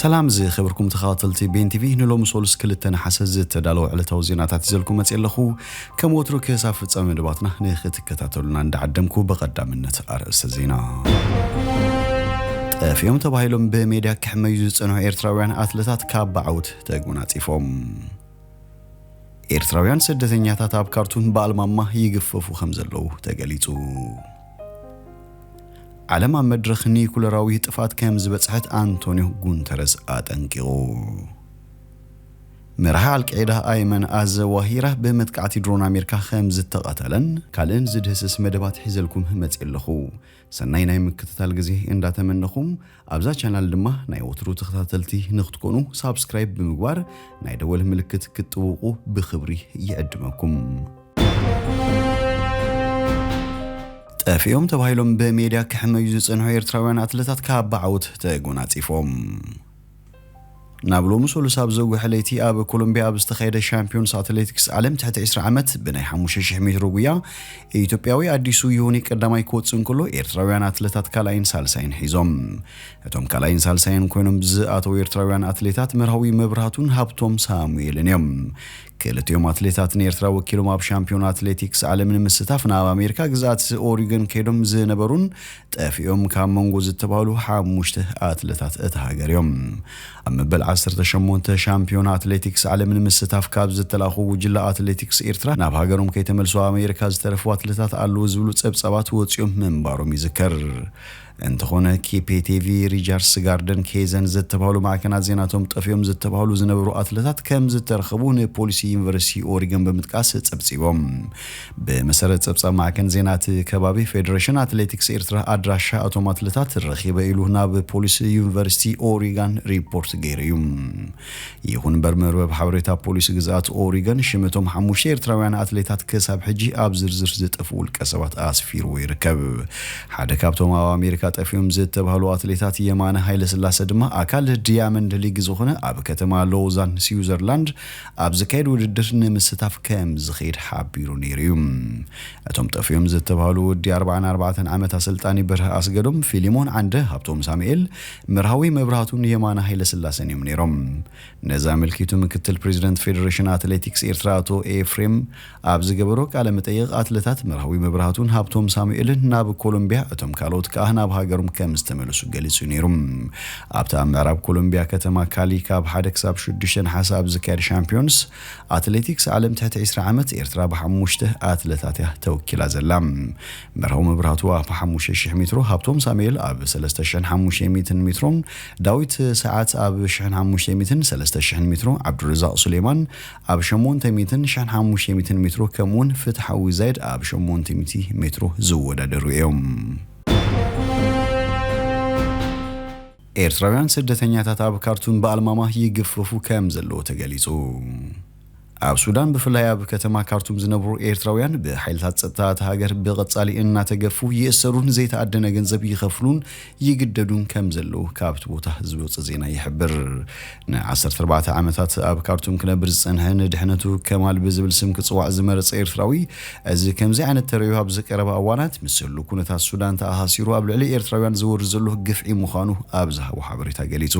ሰላም ዝኸበርኩም ተኸታተልቲ ቤን ቲቪ፣ ንሎሚ ሶሉስ ክልተ ነሓሰ ዝተዳለወ ዕለታዊ ዜናታት ይዘልኩም መጽእ ኣለኹ። ከም ወትሩ ክሳብ ፍጻሜ መደባትና ንክትከታተሉና እንዳዓደምኩ ብቐዳምነት ኣርእስተ ዜና። ጠፊኦም ተባሂሎም ብሜድያ ክሕመዩ ዝጸንሑ ኤርትራውያን ኣትለታት ካባ ዓወት ተጎናጺፎም። ኤርትራውያን ስደተኛታት ኣብ ካርቱም ብኣልማማ ይግፈፉ ከም ዘለዉ ተገሊጹ። ዓለም ኣብ መድረኽ ኒኩለራዊ ጥፍኣት ከም ዝበጽሐት ኣንቶኒዮ ጉንተረስ ኣጠንቂቑ። መራሒ ኣልቃዒዳ ኣይመን ኣዘዋሂራ ብመጥቃዕቲ ድሮን ኣሜሪካ ከም ዝተቐተለን ካልእን ዝድህስስ መደባት ሒዘልኩም መጽእ ኣለኹ። ሰናይ ናይ ምክትታል ግዜ እንዳተመነኹም፣ ኣብዛ ቻናል ድማ ናይ ወትሩ ተኸታተልቲ ንክትኮኑ ሳብስክራይብ ብምግባር ናይ ደወል ምልክት ክትጥውቑ ብኽብሪ ይዕድመኩም። ጠፊኦም ተባሂሎም ብሜድያ ክሕመዩ ዝጸንሑ ኤርትራውያን ኣትለታት ካባ ዓወት ተጎናጺፎም። ናብ ሎሚ ሶሉስ ኣብ ዘውግሐ ለይቲ ኣብ ኮሎምቢያ ኣብ ዝተኻየደ ሻምፒዮንስ ኣትሌቲክስ ዓለም ትሕቲ ዕስራ ዓመት ብናይ ሓሙሽተ ሽሕ ሜትሮ ጉያ ኢትዮጵያዊ ኣዲሱ ዮኒ ቀዳማይ ክወጽእ እንከሎ፣ ኤርትራውያን ኣትለታት ካልኣይን ሳልሳይን ሒዞም። እቶም ካልኣይን ሳልሳይን ኮይኖም ዝኣተው ኤርትራውያን ኣትሌታት መርሃዊ መብራህቱን ሃብቶም ሳሙኤልን እዮም። ክልቲኦም ኣትሌታት ንኤርትራ ወኪሎም ኣብ ሻምፒዮን ኣትሌቲክስ ዓለም ንምስታፍ ናብ ኣሜሪካ ግዝኣት ኦሪገን ከይዶም ዝነበሩን ጠፊኦም ካብ መንጎ ዝተባህሉ ሓሙሽተ ኣትለታት እታ ሃገር እዮም። ኣብ መበል ዓሰርተ ሸሞንተ ሻምፒዮን ኣትሌቲክስ ዓለም ንምስታፍ ካብ ዝተላእኹ ጉጅለ ኣትሌቲክስ ኤርትራ ናብ ሃገሮም ከይተመልሱ ኣብ ኣሜሪካ ዝተረፉ ኣትለታት ኣለዉ ዝብሉ ጸብጻባት ወጺኦም ምንባሮም ይዝከር። እንተኾነ፣ ኪፔቴቪ፣ ሪጃርስ ጋርደን፣ ኬዘን ዝተባህሉ ማዕከናት ዜናቶም ጠፊኦም ዝተባህሉ ዝነበሩ ኣትለታት ከም ዝተረኸቡ ንፖሊሲ ዩኒቨርሲቲ ኦሪገን ብምጥቃስ ጸብጺቦም። ብመሰረት ጸብጻብ ማዕከን ዜና እቲ ከባቢ፣ ፌደሬሽን ኣትሌቲክስ ኤርትራ ኣድራሻ እቶም ኣትለታት ረኺበ ኢሉ ናብ ፖሊሲ ዩኒቨርሲቲ ኦሪጋን ሪፖርት ገይሩ እዩ። ይኹን እምበር፣ መርበብ ሓበሬታ ፖሊስ ግዝኣት ኦሪገን ሽም እቶም ሓሙሽተ ኤርትራውያን ኣትሌታት ክሳብ ሕጂ ኣብ ዝርዝር ዝጠፍኡ ውልቀ ሰባት ኣስፊርዎ ይርከብ። ሓደ ካብቶም ኣብ ኣሜሪካ ጠፊኦም ዝተባህሉ ኣትሌታት የማነ ሃይለስላሰ ድማ ኣካል ዲያመንድ ሊግ ዝኾነ ኣብ ከተማ ሎዛን ስዊዘርላንድ ኣብ ዝካየድ ውድድር ንምስታፍ ከም ዝኸይድ ሓቢሩ ነይሩ እዩ። እቶም ጠፊኦም ዝተባህሉ ወዲ ኣርባዓን ኣርባዕተን ዓመት ኣሰልጣኒ በርሀ ኣስገዶም፣ ፊሊሞን ዓንደ፣ ሃብቶም ሳሙኤል፣ መርሃዊ መብራህቱን የማነ ሃይለስላሰን እዮም ነይሮም። ነዚ ኣመልኪቱ ምክትል ፕሬዚደንት ፌዴሬሽን ኣትሌቲክስ ኤርትራ ኣቶ ኤፍሬም ኣብ ዝገበሮ ቃለ መጠይቕ፣ ኣትለታት መርሃዊ መብራህቱን ሃብቶም ሳሙኤልን ናብ ኮሎምቢያ፣ እቶም ካልኦት ከኣ ናብ ሃገሮም ከም ዝተመለሱ ገሊጹ ነይሩ። ኣብቲ ኣብ ምዕራብ ኮሎምቢያ ከተማ ካሊ ካብ ሓደ ክሳብ ሽዱሽተ ነሓሰ ኣብ ዝካየድ ሻምፒዮንስ ኣትሌቲክስ ዓለም ትሕቲ ዕስራ ዓመት፣ ኤርትራ ብሓሙሽተ ኣትለታት እያ ተወኪላ ዘላ። መርሃዊ መብራህቱ ኣብ ሓሙሽተ ሽሕ ሜትሮ፣ ሃብቶም ሳሙኤል ኣብ ሰለስተ ሽሕን ሓሙሽተ ሚእትን ሜትሮን፣ ዳዊት ሰዓት ኣብ ሽሕን ሓሙሽተ ሚእትን ሰለስተ ሽሕን ሜትሮ፣ ዓብዱረዛቕ ሱሌማን ኣብ ሸሞንተ ሚእትን ሽሕን ሓሙሽተ ሚእትን ሜትሮ፣ ከምኡውን ፍትሓዊ ዛይድ ኣብ ሸሞንተ ሚእቲ ሜትሮ ዝወዳደሩ እዮም። ኤርትራውያን ስደተኛታት ኣብ ካርቱም ብኣልማማ ይግፈፉ ከም ዘለዉ ተገሊጹ። ኣብ ሱዳን፣ ብፍላይ ኣብ ከተማ ካርቱም ዝነብሩ ኤርትራውያን፣ ብሓይልታት ጸጥታ እታ ሃገር ብቐጻሊ እናተገፉ ይእሰሩን ዘይተኣደነ ገንዘብ ይኸፍሉን ይግደዱን ከም ዘለዉ ካብቲ ቦታ ዝወጸ ዜና ይሕብር። ንዓሰርተ ኣርባዕተ ዓመታት ኣብ ካርቱም ክነብር ዝጸንሐ፣ ንድሕነቱ ከማል ብዝብል ስም ክጽዋዕ ዝመረጸ ኤርትራዊ፣ እዚ ከምዚ ዓይነት ተርእዮ ኣብ ዝቀረበ እዋናት፣ ምስ ህሉ ኩነታት ሱዳን ተኣሳሲሩ ኣብ ልዕሊ ኤርትራውያን ዝወርድ ዘሎ ግፍዒ ምዃኑ ኣብ ዝሃቦ ሓበሬታ ገሊጹ።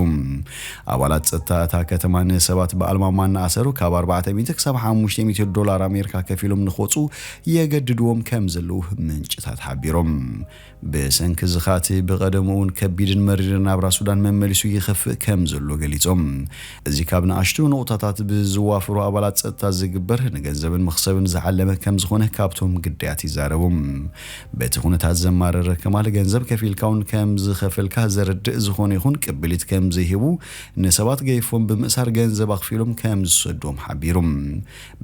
ኣባላት ጸጥታ እታ ከተማ ንሰባት ብኣልማማ እናኣሰሩ፣ ካብ ኣርባዕተ ሚእቲ ክሳብ ሓሙሽተ ሚእቲ ዶላር ኣሜሪካ ከፊሎም ንክወጹ የገድድዎም ከም ዘለዉ ምንጭታት ሓቢሮም። ብሰንኪ እዚ ኸኣ፣ እቲ ብቐደሙ እውን ከቢድን መሪርን ናብራ ሱዳን መመሊሱ ይኸፍእ ከም ዘሎ ገሊጾም። እዚ ካብ ንኣሽቱ ነቑጣታት ብዝዋፈሩ ኣባላት ጸጥታ ዝግበር፣ ንገንዘብን መኽሰብን ዝዓለመ ከም ዝኾነ ካብቶም ግዳያት ይዛረቡ። በቲ ኩነታት ዘማረረ ከማል፣ ገንዘብ ከፊልካ እውን ከም ዝኸፈልካ ዘረድእ ዝኾነ ይኹን ቅብሊት ከም ዘይህቡ፣ ንሰባት ገይፎም ብምእሳር ገንዘብ ኣኽፊሎም ከም ዝሰድዎም ሓቢሩ።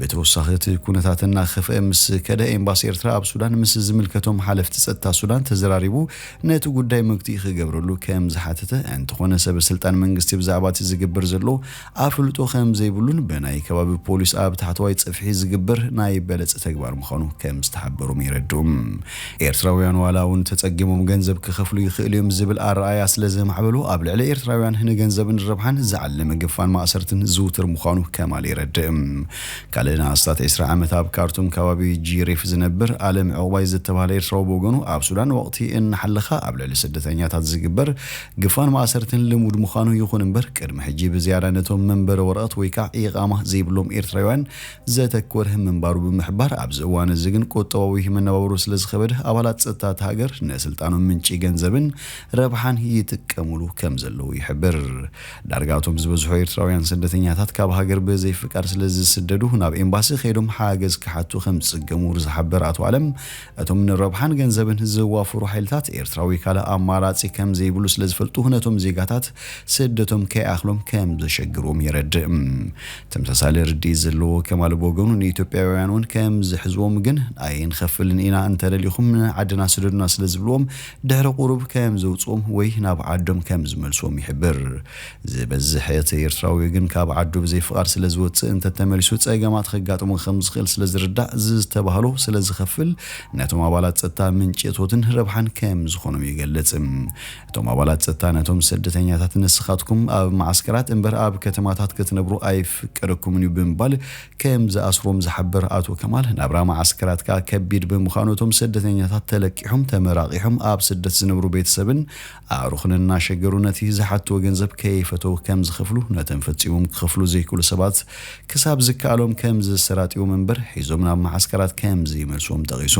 ብተወሳኺ፣ እቲ ኩነታት እናኸፍአ ምስ ከደ፣ ኤምባሲ ኤርትራ ኣብ ሱዳን ምስ ዝምልከቶም ሓለፍቲ ጸጥታ ሱዳን ተዘራሪቡ ነቲ ጉዳይ መግትኢ ክገብረሉ ከም ዝሓተተ፣ እንተኾነ፣ ሰበ ስልጣን መንግስቲ ብዛዕባ እቲ ዝግበር ዘሎ ኣፍልጦ ከም ዘይብሉን፣ ብናይ ከባቢ ፖሊስ ኣብ ታሕተዋይ ጽፍሒ ዝግበር ናይ በለጸ ተግባር ምዃኑ ከም ዝተሓበሮም የረድኡ። ኤርትራውያን ዋላ እውን ተጸጊሞም ገንዘብ ክኸፍሉ ይኽእሉ እዮም ዝብል ኣረኣእያ ስለ ዘማዕበሉ፣ ኣብ ልዕሊ ኤርትራውያን ንገንዘብን ረብሓን ዝዓለመ ግፋን ማእሰርትን ዝውትር ምዃኑ ከማል የረድእ። ካልእ ንኣስታት ዕስራ ዓመት ኣብ ካርቱም ከባቢ ጂሪፍ ዝነብር ኣለም ዕቑባይ ዝተባህለ ኤርትራዊ ብወገኑ፣ ኣብ ሱዳን ወቕቲ እናሓለኻ ኣብ ልዕሊ ስደተኛታት ዝግበር ግፋን ማእሰርትን ልሙድ ምዃኑ፣ ይኹን እምበር ቅድሚ ሕጂ ብዝያዳ ነቶም መንበሪ ወረቐት ወይ ከዓ ኢቓማ ዘይብሎም ኤርትራውያን ዘተኮረ ምንባሩ ብምሕባር፣ ኣብዚ እዋን እዚ ግን ቁጠባዊ መነባብሮ ስለ ዝኸበደ፣ ኣባላት ጸጥታ እታ ሃገር ንስልጣኖም ምንጪ ገንዘብን ረብሓን ይጥቀሙሉ ከም ዘለዉ ይሕብር። ዳርጋ እቶም ዝበዝሑ ኤርትራውያን ስደተኛታት ካብ ሃገር ብዘይ ፍቃድ ስለ ዝስደዱ፣ ናብ ኤምባሲ ከይዶም ሓገዝ ክሓቱ ከም ዝጽገሙ ዝሓበረ ኣቶ ኣለም፣ እቶም ንረብሓን ገንዘብን ዝዋፈሩ ሓይልታት ኤርትራዊ ካልእ ኣማራጺ ከም ዘይብሉ ስለ ዝፈልጡ፣ ነቶም ዜጋታት ስደቶም ከይኣኽሎም ከም ዘሸግርዎም የረድእ። ተመሳሳሊ ርድኢት ዘለዎ ከማል ብወገኑ፣ ንኢትዮጵያውያን እውን ከም ዝሕዝዎም ግን ኣይንኸፍልን ኢና፣ እንተደሊኹም ንዓድና ስደዱና ስለ ዝብልዎም፣ ድሕሪ ቁሩብ ከም ዘውፅኦም ወይ ናብ ዓዶም ከም ዝመልስዎም ይሕብር። ዝበዝሕ እቲ ኤርትራዊ ግን ካብ ዓዱ ብዘይ ፍቓድ ስለ ዝወፅእ፣ እንተተመሊሱ ጸገማት ከጋጥሞ ከም ዝኽእል ስለ ዝርዳእ፣ ዝተባህሎ ስለ ዝኸፍል፣ ነቶም ኣባላት ጸጥታ ምንጪ እቶትን ረብሓን ከም ዝኾኖም ይገልጽ። እቶም ኣባላት ጸጥታ ነቶም ስደተኛታት፣ "ንስኻትኩም ኣብ መዓስከራት እምበር ኣብ ከተማታት ክትነብሩ ኣይፍቀደኩምን እዩ" ብምባል ከም ዝኣስሮም ዝሓበር ኣቶ ከማል፣ ናብራ መዓስከራት ከኣ ከቢድ ብምዃኑ፣ እቶም ስደተኛታት ተለቂሖም ተመራቒሖም ኣብ ስደት ዝነብሩ ቤተሰብን ኣዕሩኽን እናሸገሩ፣ ነቲ ዝሓትዎ ገንዘብ ከይፈተው ከም ዝኸፍሉ፣ ነቶም ፈጺሞም ክኸፍሉ ዘይክእሉ ሰባት ክሳብ ዝከኣሎም ከም ዘሰራጥዎም እምበር፣ ሒዞም ናብ መዓስከራት ከም ዘይመልስዎም ጠቒሱ።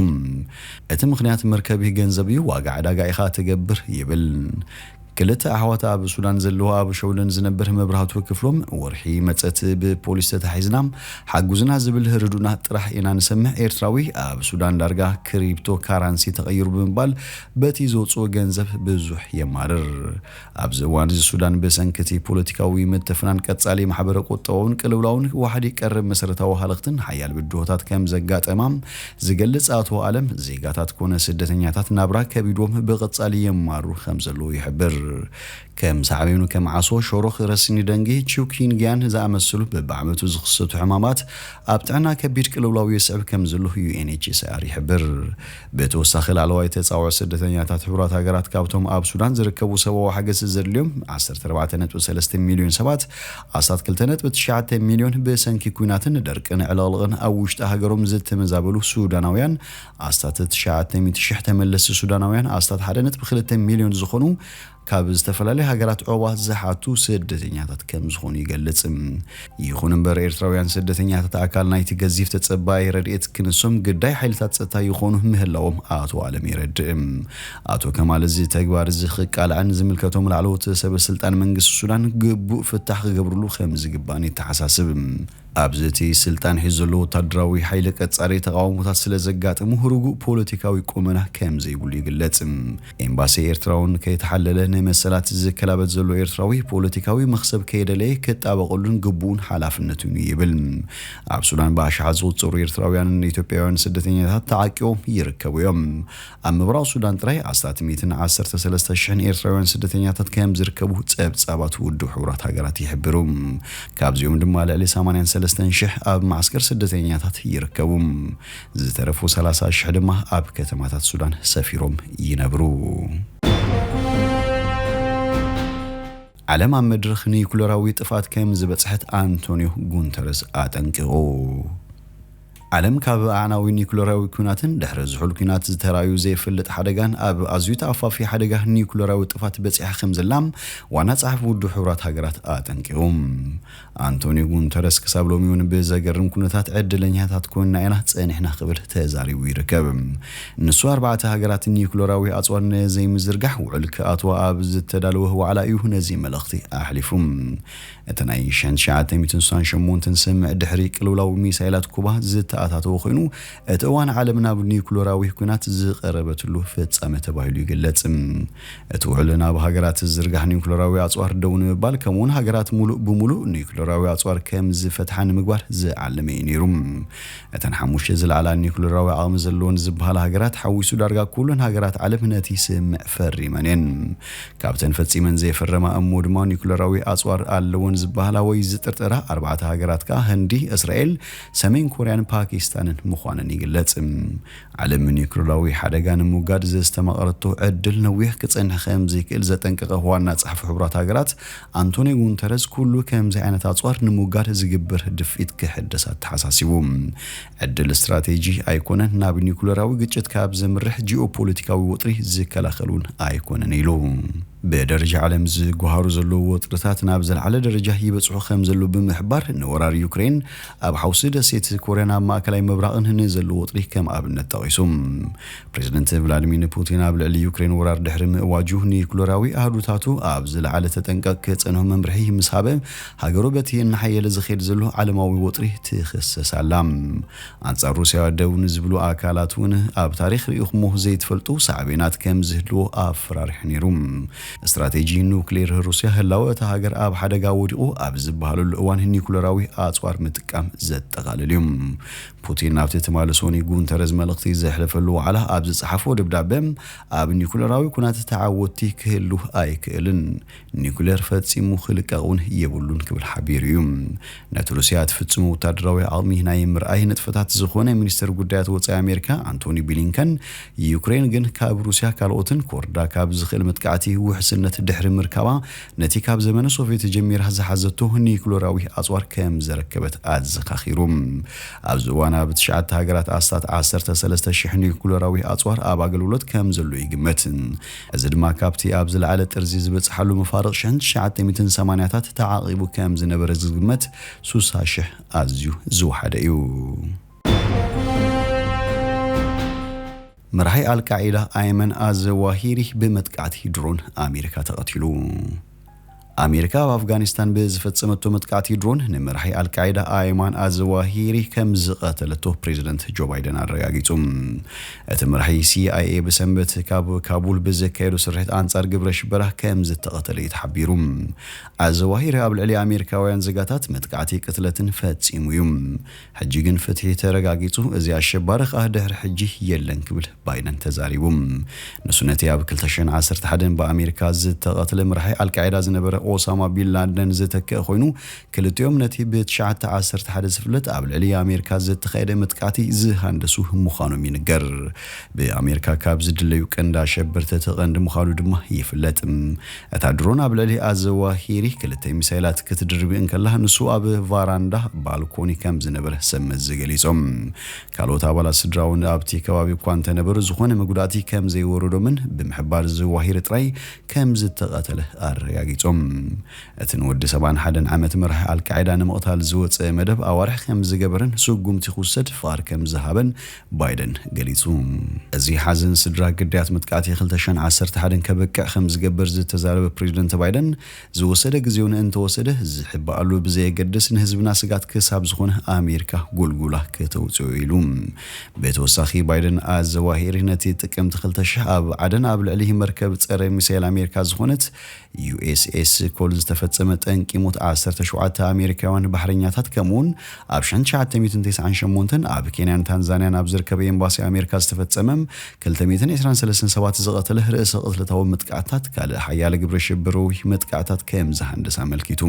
እቲ ምኽንያት፣ መርከቢ ገንዘብ እዩ፣ ዋጋ ዕዳጋ ኢኻ ትገብር ይብል። ክልተ ኣሕዋት ኣብ ሱዳን ዘለዎ ኣብ ሸውለን ዝነብር መብራህቱ ክፍሎም፣ "ወርሒ መጸት ብፖሊስ ተታሒዝና፣ ሓጉዝና ዝብል ርዱና ጥራሕ ኢና ንሰምዕ። ኤርትራዊ ኣብ ሱዳን ዳርጋ ክሪፕቶ ካራንሲ ተቐይሩ" ብምባል በቲ ዘውፅኦ ገንዘብ ብዙሕ የማርር። ኣብዚ እዋን እዚ ሱዳን ብሰንኪ እቲ ፖለቲካዊ ምትፍናን ቀጻሊ ማሕበረ ቁጠባውን ቅልውላውን ዋሕዲ ቀረብ መሰረታዊ ሃለኽትን ሓያል ብድሆታት ከም ዘጋጠማ ዝገልጽ ኣቶ ኣለም፣ ዜጋታት ኮነ ስደተኛታት ናብራ ከቢድዎም ብቐጻሊ የማሩ ከም ዘለዉ ይሕብር። ከም ሳዕቤኑ፣ ከም ዓሶ፣ ሸሮኽ፣ ረስኒ ደንጊ፣ ቺኩንጉንያን ዝኣመሰሉ በብዓመቱ ዝኽሰቱ ሕማማት ኣብ ጥዕና ከቢድ ቅልውላው የስዕብ ከም ዘሎ ዩ ኤን ኤች ሲ ኣር ይሕብር። ብተወሳኺ፣ ላዕለዋይ ተጻውዖ ስደተኛታት ሕቡራት ሃገራት፣ ካብቶም ኣብ ሱዳን ዝርከቡ ሰብኣዊ ሓገዝ ዘድልዮም ዓሰርተ ኣርባዕተ ነጥቢ ሰለስተ ሚልዮን ሰባት፣ ኣስታት ክልተ ነጥቢ ትሽዓተ ሚልዮን ብሰንኪ ኲናትን ደርቅን ዕልቕልቕን ኣብ ውሽጢ ሃገሮም ዝተመዛበሉ ሱዳናውያን፣ ኣስታት ትሽዓተ ሚእቲ ሽሕ ተመለስቲ ሱዳናውያን፣ ኣስታት ሓደ ነጥቢ ክልተ ሚልዮን ዝኾኑ ካብ ዝተፈላለያ ሃገራት ዑቕባ ዝሓቱ ስደተኛታት ከም ዝኾኑ ይገልጽ። ይኹን እምበር፣ ኤርትራውያን ስደተኛታት ኣካል ናይቲ ገዚፍ ተጸባይ ረድኤት ክንሶም ግዳይ ሓይልታት ጸጥታ ይኾኑ ምህላዎም ኣቶ ኣለም የረድእ። ኣቶ ከማል፣ እዚ ተግባር እዚ ክቃልዐን ዝምልከቶም ላዕለዎት ሰበ ስልጣን መንግስቲ ሱዳን ግቡእ ፍታሕ ክገብርሉ ከም ዝግባእን የተሓሳስብ። ኣብዚ እቲ ስልጣን ሒዙ ዘሎ ወታደራዊ ሓይሊ ቀጻሊ ተቓውሞታት ስለ ዘጋጥሙ፣ ርጉእ ፖለቲካዊ ቁመና ከም ዘይብሉ ይግለጽ። ኤምባሲ ኤርትራ እውን ከይተሓለለ፣ ንመሰላት ዝከላበት ዘሎ ኤርትራዊ ፖለቲካዊ መኽሰብ ከየደለየ ክጣበቐሉን ግቡእን ሓላፍነቱን እዩ ይብል። ኣብ ሱዳን ብኣሽሓት ዝቑጸሩ ኤርትራውያንን ኢትዮጵያውያን ስደተኛታት ተዓቂቦም ይርከቡ እዮም። ኣብ ምብራቕ ሱዳን ጥራይ ኣስታት ሚእትን ዓሰርተ ሰለስተ ሽሕን ኤርትራውያን ስደተኛታት ከም ዝርከቡ ጸብጻባት ውድብ ሕቡራት ሃገራት ይሕብሩ። ካብዚኦም ድማ ልዕሊ ሰማንያን ሰለስተን ሽሕ ኣብ መዓስከር ስደተኛታት ይርከቡ። ዝተረፉ ሰላሳ ሽሕ ድማ ኣብ ከተማታት ሱዳን ሰፊሮም ይነብሩ። ዓለም ኣብ መድረኽ ኒኩለራዊ ጥፍኣት ከም ዝበጽሐት ኣንቶኒዮ ጉንተረስ ኣጠንቂቑ። ዓለም ካብ ኣዕናዊ ኒኩለራዊ ኲናትን ድሕሪ ዝሑል ኲናት ዝተራእዩ ዘይፈልጥ ሓደጋን ኣብ ኣዝዩ ተኣፋፊ ሓደጋ ኒኩለራዊ ጥፍኣት በጺሓ ከም ዘላ ዋና ጸሓፊ ውድብ ሕቡራት ሃገራት ኣጠንቂቑ። ኣንቶኒዮ ጉንተረስ ክሳብ ሎሚ እውን ብዘገርም ኩነታት ዕድለኛታት ኮይንና ኢና ጸኒሕና ክብል ተዛሪቡ ይርከብ። ንሱ ኣርባዕተ ሃገራት ኒኩለራዊ ኣጽዋር ንዘይምዝርጋሕ ውዕል ክኣትዋ ኣብ ዝተዳለወ ዋዕላ እዩ ነዚ መልእኽቲ ኣሕሊፉ። እቲ ናይ ሽሕን ትሽዓተ ሚእትን ስሳን ሸሞንተን ስምምዕ ድሕሪ ቅልውላው ሚሳይላት ኩባ ዝተኣታተወ ኮይኑ፣ እቲ እዋን ዓለም ናብ ኒኩለራዊ ኲናት ዝቐረበትሉ ፍጻመ ተባሂሉ ይግለጽ። እቲ ውዕል ናብ ሃገራት ዝዝርጋሕ ኒኩለራዊ ኣጽዋር ደው ንምባል፣ ከምኡውን ሃገራት ሙሉእ ብሙሉእ ኒኩለራዊ ኣጽዋር ከም ዝፈትሓ ንምግባር ዝዓለመ እዩ ነይሩ። እተን ሓሙሽተ ዝለዓላ ኒኩለራዊ ዓቕሚ ዘለወን ዝበሃላ ሃገራት ሓዊሱ፣ ዳርጋ ኩለን ሃገራት ዓለም ነቲ ስምምዕ ፈሪመን እየን። ካብተን ፈጺመን ዘይፈረማ እሞ ድማ ኒኩለራዊ ኣጽዋር ኣለወን ዝበሃላ ወይ ዝጥርጠራ ኣርባዕተ ሃገራት ከኣ ህንዲ፣ እስራኤል፣ ሰሜን ኮርያን ፓኪስታንን ፓኪስታንን ምዃነን ይግለጽ። ዓለም ኒውክለራዊ ሓደጋ ንምውጋድ ዘስተማቐረቶ ዕድል ነዊሕ ክጸንሕ ከም ዘይክእል ዘጠንቀቐ ዋና ጸሓፊ ሕቡራት ሃገራት ኣንቶኒዮ ጉንተረዝ፣ ኩሉ ከምዚ ዓይነት ኣጽዋር ንምውጋድ ዝግበር ድፍኢት ክሕደስ ኣተሓሳሲቡ። ዕድል ስትራቴጂ ኣይኮነን፣ ናብ ኒውክለራዊ ግጭት ካብ ዘምርሕ ጂኦፖለቲካዊ ወጥሪ ዝከላኸል እውን ኣይኮነን ኢሉ። ብደረጃ ዓለም ዝጓሃሩ ዘለዉ ወጥርታት ናብ ዝለዓለ ደረጃ ይበጽሑ ከም ዘለዉ ብምሕባር፣ ንወራር ዩክሬን ኣብ ሓውሲ ደሴት ኮርያን ኣብ ማእከላይ ምብራቕን ንዘሎ ወጥሪ ከም ኣብነት ጠቒሱ። ፕሬዝደንት ቭላድሚር ፑቲን ኣብ ልዕሊ ዩክሬን ወራር ድሕሪ ምእዋጁ፣ ኒኩለራዊ ኣሃዱታቱ ኣብ ዝለዓለ ተጠንቀቕ ክጸንሑ መምርሒ ምስ ሃበ፣ ሃገሩ በቲ እናሓየለ ዝኸይድ ዘሎ ዓለማዊ ወጥሪ ትኽሰስ ኣላ። ኣንጻር ሩስያ ደው ንዝብሉ ኣካላት እውን ኣብ ታሪኽ ርኢኹሞ ዘይትፈልጡ ሳዕቤናት ከም ዝህልዎ ኣፈራሪሑ ነይሩ። ስትራቴጂ ኑክሌር ሩስያ፣ ህላወ እታ ሃገር ኣብ ሓደጋ ወዲቑ ኣብ ዝበሃለሉ እዋን ኒኩለራዊ ኣጽዋር ምጥቃም ዘጠቓልል እዩ። ፑቲን ናብቲ ትማሊ ሶኒ ጉንተረዝ መልእኽቲ ዘሕለፈሉ ዋዕላ ኣብ ዝጸሓፎ ደብዳበ፣ ኣብ ኒኩለራዊ ኩናት ተዓወትቲ ክህሉ ኣይክእልን፣ ኒኩሌር ፈጺሙ ክልቀቕ እውን የብሉን ክብል ሓቢሩ እዩ። ነቲ ሩስያ ትፍጽሞ ወታደራዊ ዓቕሚ ናይ ምርኣይ ንጥፈታት ዝኾነ ሚኒስተር ጉዳያት ወጻኢ ኣሜሪካ ኣንቶኒ ብሊንከን፣ ዩክሬን ግን ካብ ሩስያ ካልኦትን ኮርዳ ካብ ዝኽእል መጥቃዕቲ ውሕስነት ድሕሪ ምርካባ፣ ነቲ ካብ ዘመነ ሶቪየት ጀሚራ ዝሓዘቶ ኒኩለራዊ ኣጽዋር ከም ዘረከበት ኣዘኻኺሩ። ኣብዚ እዋን ኣብ ትሽዓተ ሃገራት ኣስታት ዓሰርተ ሰለስተ ሽሕ ኒኩለራዊ ኣጽዋር ኣብ ኣገልግሎት ከም ዘሎ ይግመት። እዚ ድማ ካብቲ ኣብ ዝለዓለ ጥርዚ ዝበጽሓሉ መፋርቕ ሽሕን ትሽዓተ ሚእትን ሰማንያታት ተዓቒቡ ከም ዝነበረ ዝግመት ሱሳ ሽሕ ኣዝዩ ዝወሓደ እዩ። መራሒ ኣልቃዒዳ ኣይመን ኣዘዋሂሪ ብመጥቃዕቲ ድሮን ኣሜሪካ ተቐቲሉ። ኣሜሪካ ኣብ ኣፍጋኒስታን ብዝፈጸመቶ መጥቃዕቲ ድሮን ንመራሒ ኣልቃዒዳ ኣይማን ኣዘዋሂሪ ከም ዝቐተለቶ ፕሬዝደንት ጆ ባይደን ኣረጋጊጹ። እቲ መራሒ ሲኣይኤ ብሰንበት ካብ ካቡል ብዘካየዶ ስርሒት ኣንጻር ግብረ ሽበራ ከም ዝተቐተለ እዩ ተሓቢሩ። ኣዘዋሂሪ ኣብ ልዕሊ ኣሜሪካውያን ዜጋታት መጥቃዕቲ ቅትለትን ፈጺሙ እዩ። ሕጂ ግን ፍትሒ ተረጋጊጹ፣ እዚ ኣሸባሪ ከኣ ድሕሪ ሕጂ የለን ክብል ባይደን ተዛሪቡ። ንሱ ነቲ ኣብ ክልተ ሽሕን ዓሰርተ ሓደን ብኣሜሪካ ዝተቐትለ መራሒ ኣልቃዒዳ ዝነበረ ኦሳማ ቢን ላደን ዝተክአ ኮይኑ፣ ክልቲኦም ነቲ ብትሽዓተ ዓሰርተ ሓደ ዝፍለጥ ኣብ ልዕሊ ኣሜሪካ ዝተኻየደ መጥቃዕቲ ዝሃንደሱ ምዃኖም ይንገር። ብኣሜሪካ ካብ ዝድለዩ ቀንዲ ኣሸበርቲ እቲ ቀንዲ ምዃኑ ድማ ይፍለጥ። እታ ድሮን ኣብ ልዕሊ ኣዘዋሂሪ ክልተ ሚሳይላት ክትድርቢ እንከላ፣ ንሱ ኣብ ቫራንዳ፣ ባልኮኒ፣ ከም ዝነበረ ሰብ መዚ ገሊጾም። ካልኦት ኣባላት ስድራ እውን ኣብቲ ከባቢ እኳ እንተነበሩ፣ ዝኾነ መጉዳእቲ ከም ዘይወረዶምን ብምሕባር ዘዋሂሪ ጥራይ ከም ዝተቐተለ ኣረጋጊጾም። እቲ ንወዲ ሰብዓን ሓደን ዓመት መራሒ ኣልቃዒዳ ንምቕታል ዝወጸ መደብ ኣዋርሕ ከም ዝገበረን ስጉምቲ ክውሰድ ፍቓድ ከም ዝሃበን ባይደን ገሊጹ። እዚ ሓዘን ስድራ ግዳያት መጥቃዕቲ ክልተ ሽሕን ዓሰርተ ሓደን ከብቅዕ ከም ዝገብር ዝተዛረበ ፕሬዝደንት ባይደን፣ ዝወሰደ ግዜ እውን እንተወሰደ ዝሕበኣሉ ብዘየገድስ ንህዝብና ስጋት ክሳብ ዝኾነ ኣሜሪካ ጎልጉላ ከተውፅኦ ኢሉ። ብተወሳኺ ባይደን ኣዘዋሂሪ ነቲ ጥቅምቲ ክልተ ሽሕ ኣብ ዓደን ኣብ ልዕሊ መርከብ ጸረ ሚሳይል ኣሜሪካ ዝኾነት ዩ ኤስ ኤስ ኮል ዝተፈጸመ ጠንቂ ሞት ዓሰርተ ሸውዓተ ኣሜሪካውያን ባሕረኛታት ከምኡውን ኣብ ሽሕን ትሽዓተ ሚእትን ተስዓን ሸሞንተን ኣብ ኬንያን ታንዛንያን ኣብ ዝርከብ ኤምባሲ ኣሜሪካ ዝተፈጸመ ክልተ ሚእትን ዕስራን ሰለስተን ሰባት ዝቐተለ ርእሰ ቅትለታዊ መጥቃዕትታት ካልእ ሓያለ ግብረ ሽበራዊ መጥቃዕትታት ከም ዝሃንደስ ኣመልኪቱ።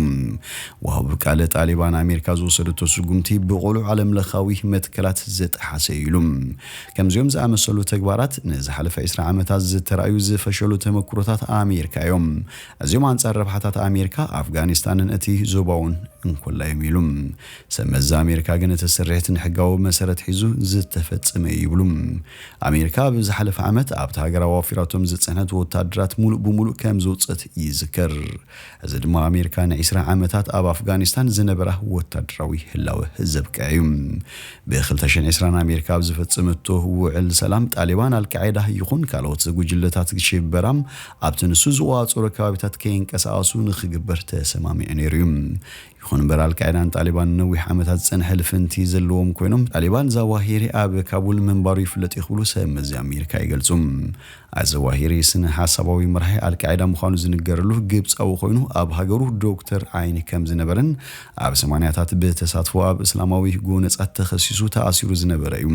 ወሃቢ ቃል ጣሊባን ኣሜሪካ ዝወሰደቶ ስጉምቲ ብቕሉዕ ዓለም ለኻዊ መትከላት ዝጠሓሰ እዩ ኢሉ። ከምዚኦም ዝኣመሰሉ ተግባራት ንዝሓለፈ ዕስራ ዓመታት ዝተራእዩ ዝፈሸሉ ተመክሮታት ኣሜሪካ እዮም። እዚኦም ኣንጻር ረብሓታት ኣሜሪካ፣ ኣፍጋኒስታንን እቲ ዞባውን እንኮላ እዮም ኢሉ። ሰብ መዚ ኣሜሪካ ግን እቲ ስርሒት ንሕጋዊ መሰረት ሒዙ ዝተፈጸመ እዩ ይብሉ። ኣሜሪካ ኣብ ዝሓለፈ ዓመት ኣብቲ ሃገር ኣዋፊራቶም ዝጸንሐት ወታደራት ሙሉእ ብሙሉእ ከም ዝውጸት ይዝከር። እዚ ድማ ኣሜሪካ ንዒስራ ዓመታት ኣብ ኣፍጋኒስታን ዝነበራ ወታደራዊ ህላወ ዘብቅዐ እዩ። ብ ክልተ ሽሕን ዕስራን ኣሜሪካ ኣብ ዝፈጸመቶ ውዕል ሰላም፣ ጣሊባን፣ ኣልቃዒዳ ይኹን ካልኦት ጉጅለታት ሽበራ ኣብቲ ንሱ ዝቆጻጸሮ ከባቢታት ከይንቀሳቐሱ ንኽግበር ተሰማሚዑ ነይሩ እዩ። ይኹን እምበር፣ ኣልቃዒዳን ጣሊባን ነዊሕ ዓመታት ዝጸንሐ ልፍንቲ ዘለዎም ኮይኖም፣ ጣሊባን ዛዋሂሪ ኣብ ካቡል ምንባሩ ይፍለጥ እዩ ክብሉ ሰብ መዚ ኣሜሪካ ይገልጹ። ኣዘዋሂሪ ስነ ሓሳባዊ መራሒ ኣልቃይዳ ምዃኑ ዝንገረሉ ግብፃዊ ኮይኑ ኣብ ሃገሩ ዶክተር ዓይኒ ከም ዝነበረን ኣብ ሰማንያታት ብተሳትፎ ኣብ እስላማዊ ጎነፃት ተኸሲሱ ተኣሲሩ ዝነበረ እዩ።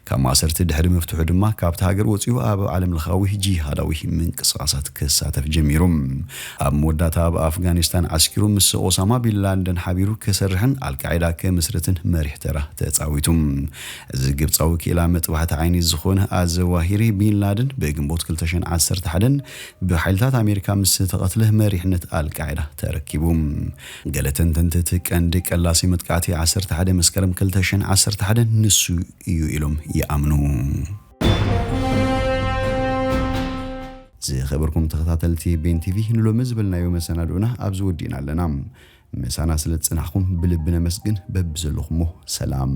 ካብ ማእሰርቲ ድሕሪ ምፍትሑ ድማ ካብቲ ሃገር ወፂኡ ኣብ ዓለም ለኻዊ ጂሃዳዊ ምንቅስቃሳት ክሳተፍ ጀሚሩ። ኣብ መወዳእታ ኣብ ኣፍጋኒስታን ዓስኪሩ ምስ ኦሳማ ቢንላደን ሓቢሩ ክሰርሕን ኣልቃይዳ ክምስርትን መሪሕ ተራ ተፃዊቱ። እዚ ግብፃዊ ክኢላ መጥባሕቲ ዓይኒ ዝኾነ ኣዘዋሂሪ ቢንላደን ብግንቦት ክልተ ሽሕን ዓሰርተ ሓደን ብሓይልታት ኣሜሪካ ምስ ተቐትለ መሪሕነት ኣልቃይዳ ተረኪቡ። ገለ ተንተንቲ እቲ ቀንዲ ቀላሲ መጥቃዕቲ ዓሰርተ ሓደ መስከረም ክልተ ሽሕን ዓሰርተ ሓደን ንሱ እዩ ኢሎም ይኣምኑ። ዝኸበርኩም ተኸታተልቲ ቤን ቲቪ ንሎሚ ዝበልናዮ መሰናድኡና ኣብዚ ወዲእና ኣለና። ምሳና ስለ ዝጽናሕኩም ብልቢ ነመስግን። በብዘለኹሞ ሰላም።